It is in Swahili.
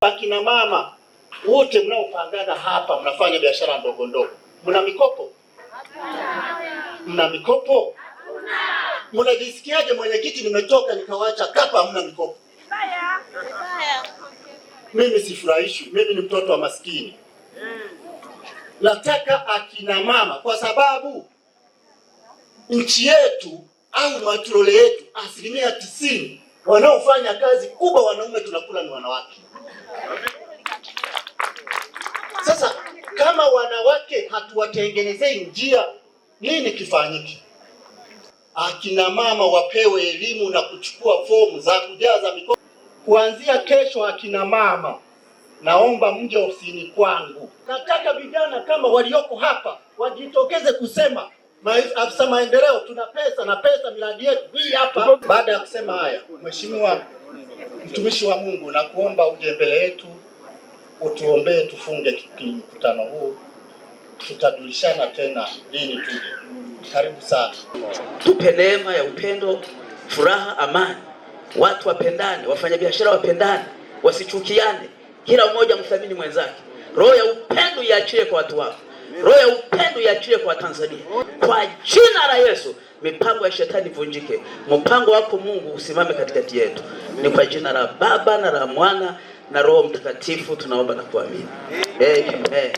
Akina mama wote mnaopangana hapa, mnafanya biashara ndogo ndogo, mna mikopo? Mna mikopo? Mnajisikiaje mwenyekiti, nimetoka nikawacha kapa, hamna mikopo? Mimi sifurahishwi, mimi ni mtoto wa maskini. Nataka akina mama, kwa sababu nchi yetu au matrole yetu 90% wanaofanya kazi kubwa wanaume, tunakula ni wanawake. Sasa kama wanawake hatuwatengenezei njia, nini kifanyike? Akina mama wapewe elimu na kuchukua fomu za kujaza mikopo. Kuanzia kesho, akina mama, naomba mje ofisini kwangu. Nataka vijana kama walioko hapa wajitokeze kusema afisa maendeleo, tuna pesa na pesa, miradi yetu hii hapa. Baada ya kusema haya, Mheshimiwa mtumishi wa Mungu, nakuomba uje mbele yetu utuombee tufunge mkutano huu, tutajulishana tena lini tuje. Karibu sana. Tupe neema ya upendo, furaha, amani, watu wapendane, wafanyabiashara wapendane, wasichukiane, kila mmoja mthamini mwenzake. Roho ya upendo iachie kwa watu wako, roho ya upendo iachie kwa Tanzania, kwa jina la Yesu. Mipango ya shetani ivunjike, mpango wako Mungu usimame katikati yetu. Ni kwa jina la Baba na la Mwana na Roho Mtakatifu tunaomba na kuamini. Amen.